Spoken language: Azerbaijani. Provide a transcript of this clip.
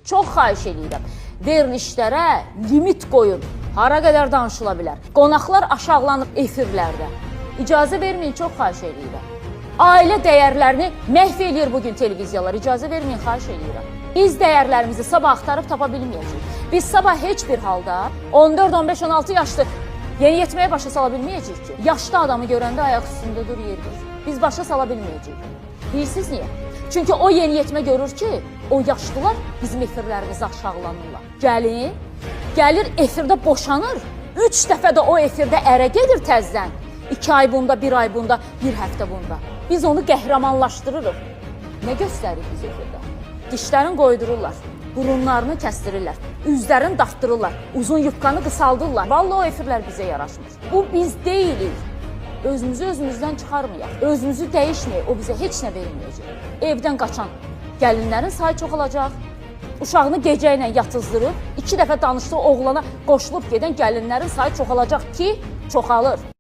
Çox xahiş eləyirəm. Verilişlərə limit qoyun. Hara qədər danışıla bilər. Qonaqlar aşağılanır efirlərdə. İcazə verməyin, çox xahiş eləyirəm. Ailə dəyərlərini məhv eləyir bu gün televiziyalar. İcazə verməyin, xahiş eləyirəm. Biz dəyərlərimizi sabah axtarıb tapa bilməyəcəyik. Biz sabah heç bir halda 14, 15, 16 yaşlı yeniyetməyə başa sala bilməyəcəyik ki, yaşlı adamı görəndə ayaq üstündə dur yerdir. Biz başa sala bilməyəcəyik. Bilirsiniz niyə? Çünki o yeniyetmə görür ki, o yaşlılar bizim efirlərimizi aşağılanırlar. Gəlin, gəlir efirdə boşanır. 3 dəfə də o efirdə ərə gedir təzədən. 2 ay bunda, 1 ay bunda, 1 həftə bunda. Biz onu qəhrəmanlaşdırırıq. Nə göstəririk biz efirdə? Dişlərini qoydururlar, burunlarını kəsdirirlər, üzlərini dartdırırlar, uzun yubkanı qısaldırlar. Vallahi o efirlər bizə yaraşmır. Bu biz deyilik. Özümüzü özümüzdən çıxarmayaq. Özümüzü dəyişməyək, o bizə heç nə verməyəcək. Evdən qaçan gəlinlərin sayı çoxalacaq. Uşağını gecə ilə yatızdırıb, 2 dəfə danışdığı oğlana qoşulub gedən gəlinlərin sayı çoxalacaq ki, çoxalır.